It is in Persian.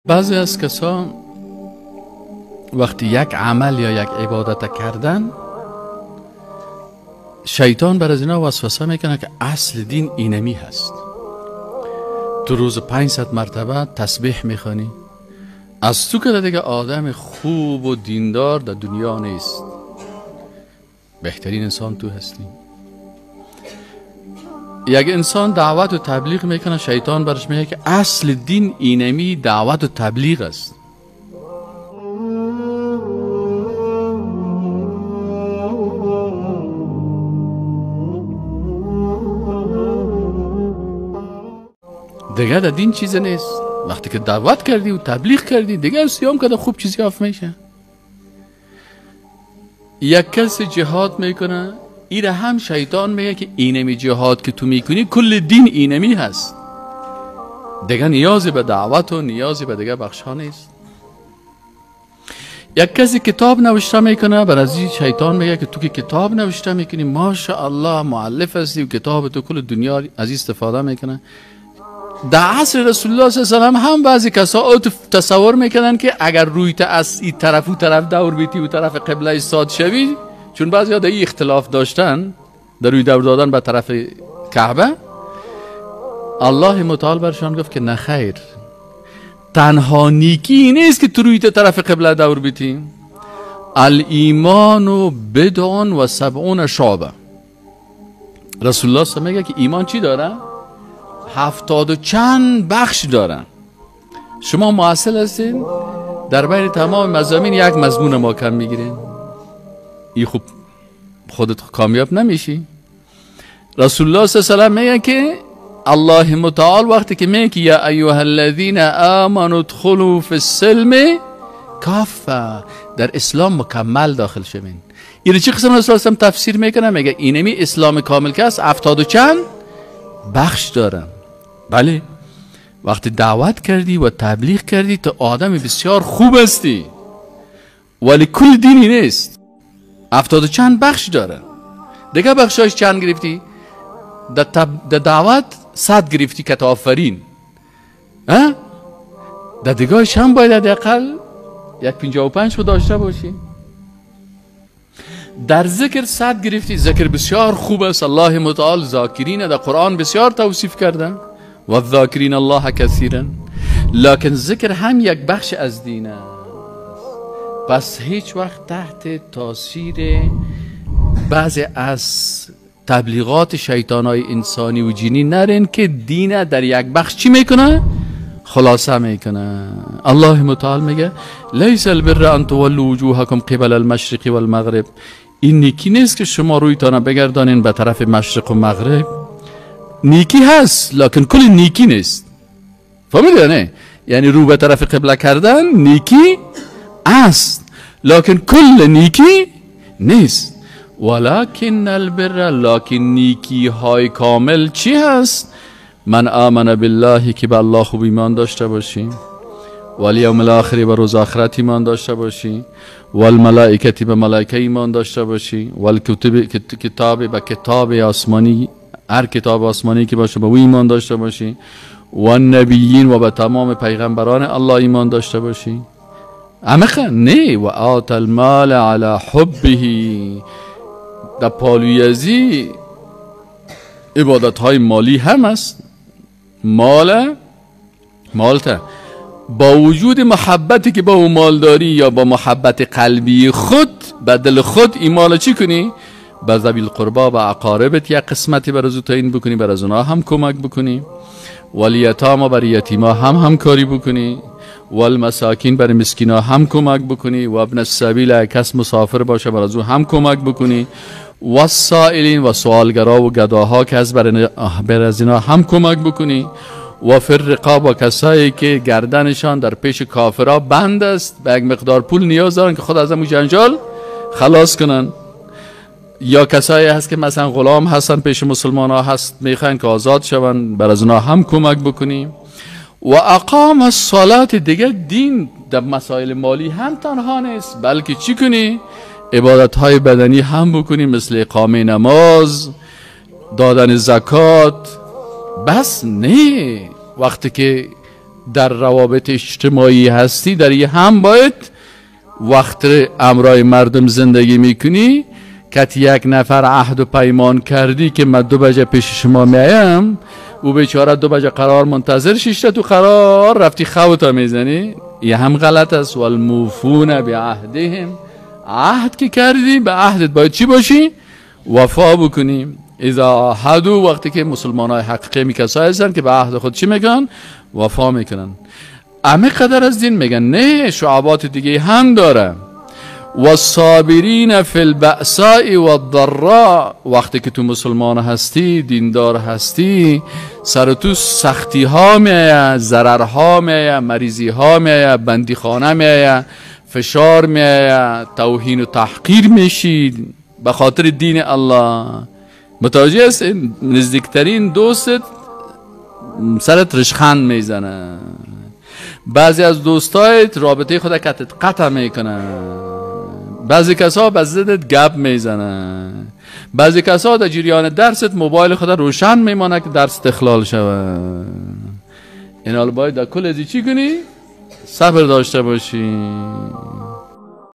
بعضی از کسا وقتی یک عمل یا یک عبادت کردن، شیطان بر از اینا وسوسه میکنه که اصل دین اینمی هست. تو روز 500 مرتبه تسبیح میخوانی، از تو که دیگه آدم خوب و دیندار در دنیا نیست، بهترین انسان تو هستی. یک انسان دعوت و تبلیغ میکنه، شیطان برش میگه که اصل دین اینمی دعوت و تبلیغ است. دیگه در دین چیز نیست. وقتی که دعوت کردی و تبلیغ کردی دیگه سیام کده خوب چیزی آف میشه. یک کسی جهاد میکنه، ایره هم شیطان میگه که اینمی جهاد که تو میکنی کل دین اینمی هست، دیگه نیازی به دعوت و نیازی به دیگه بخش ها نیست. یک کسی کتاب نوشته میکنه، بر از شیطان میگه که تو که کتاب نوشته میکنی ماشاءالله مؤلف هستی و کتاب تو کل دنیا از استفاده میکنه. در عصر رسول الله صلی الله علیه و سلم هم بعضی کسا تصور میکنن که اگر روی تا از این طرف و طرف دور بیتی و طرف قبله ایستاد شوی، چون بعضی ها در این اختلاف داشتن در روی دور دادن به طرف کعبه، الله متعال برشان گفت که نه خیر، تنها نیکی نیست که تو روی تا طرف قبله دور بیتی. الایمان بضع و سبعون شعبه. رسول الله صلی الله علیه و میگه که ایمان چی داره؟ 70 و چند بخش دارن. شما معاصل هستین، در بین تمام مضامین یک مضمون ما کم میگیرین، این خوب خودت کامیاب نمیشی. رسول الله صلی الله علیه و سلم میگه که الله متعال وقتی که میگه که یا ایها الذین آمنوا ادخلوا فی السلم کافه، در اسلام مکمل داخل شوین. این چی قسم رسول الله تفسیر میکنه؟ میگه اینمی اسلام کامل که است 70 و چند بخش دارن. بله، وقتی دعوت کردی و تبلیغ کردی تو آدم بسیار خوب هستی، ولی کل دینی نیست، 70 و چند بخش دارن. دیگه بخشایش چند گرفتی؟ در دعوت 100 گرفتی که آفرین، در دیگهش هم باید حداقل 1.55 رو داشته باشی. در ذکر 100 گرفتی، ذکر بسیار خوب است، الله متعال ذاکرین در قرآن بسیار توصیف کردن، و الذاکرین الله کثیرا، لکن ذکر هم یک بخش از دین است. پس هیچ وقت تحت تاثیر بعضی از تبلیغات شیطانای انسانی و جنی نرین که دین در یک بخش چی میکنه؟ خلاصه میکنه. الله متعال میگه لیس البر ان تولوا وجوهکم قبل المشرق والمغرب. این نیکی نیست که شما رویتان بگردانین به طرف مشرق و مغرب. نیکی هست لکن کل نیکی نیست. فهمیدی نه؟ یعنی رو به طرف قبله کردن نیکی است لکن کل نیکی نیست. ولکن البر، لکن نیکی های کامل چی هست؟ من آمن بالله، که به الله خوب ایمان داشته باشی، والیوم الاخر، به روز آخرت ایمان داشته باشی، والملائکتی، به ملائکه ایمان داشته باشی، والکتب، کتاب، به کتاب آسمانی، هر کتاب آسمانی که باشه به او ایمان داشته باشی، والنبیین، و به تمام پیغمبران الله ایمان داشته باشی. عمقا نه، و آت المال علی حبه، در پالویزی عبادت های مالی هم است. مالتا با وجود محبتی که با او مال داری یا با محبت قلبی خود به دل خود این مال چی کنی؟ به ذوی القربا و اقاربت یک قسمتی بر از او تعیین بکنی، بر از اونا هم کمک بکنی، والیتاما، بر یتیما هم همکاری بکنی، والمساکین، بر مسکینا هم کمک بکنی، و ابن السبیل، کس مسافر باشه بر از او هم کمک بکنی، و السائلین، و سوالگرا و گداها که از بر از اینا هم کمک بکنی، و فی الرقاب، و کسایی که گردنشان در پیش کافرها بند است، به یک مقدار پول نیاز دارن که خود از امو جنجال خلاص کنن، یا کسایی هست که مثلا غلام هستن پیش مسلمان ها هست میخوان که آزاد شون، بر از اونا هم کمک بکنی، و اقام الصلاة. دیگه دین در مسائل مالی هم تنها نیست، بلکه چی کنی؟ عبادت های بدنی هم بکنی، مثل اقامه نماز، دادن زکات. بس نه، وقتی که در روابط اجتماعی هستی، در یه هم باید وقت امرای مردم زندگی میکنی که یک نفر عهد و پیمان کردی که من 2 بجه پیش شما میایم، او بیچاره 2 بجه قرار منتظر شیشته، تو قرار رفتی خوتا میزنی، یه هم غلط است. والموفون بعهدهم، عهد که کردی به عهدت باید چی باشی؟ وفا بکنی. اذا عهدوا، وقتی که مسلمان های حقیقی می کسایی هستن که به عهد خود چی میکنن؟ وفا میکنن. همه قدر از دین میگن نه، شعبات دیگه هم داره. والصابرین فی البأساء والضراء، وقتی که تو مسلمان هستی، دیندار هستی، سر تو سختی ها میایه، ضرر ها میایه، مریضی ها میایه، بندیخانه میایه، فشار میایه، توهین و تحقیر میشی به خاطر دین الله. متوجه است؟ نزدیکترین دوستت سرت رشخند میزنه، بعضی از دوستایت رابطه خود کتت قطع میکنه، بعضی کسا به ضدت گپ میزنه، بعضی کسا در جریان درست موبایل خود روشن میمانه که درست اخلال شوه. این حال باید در کل ازی چی کنی؟ صبر داشته باشی.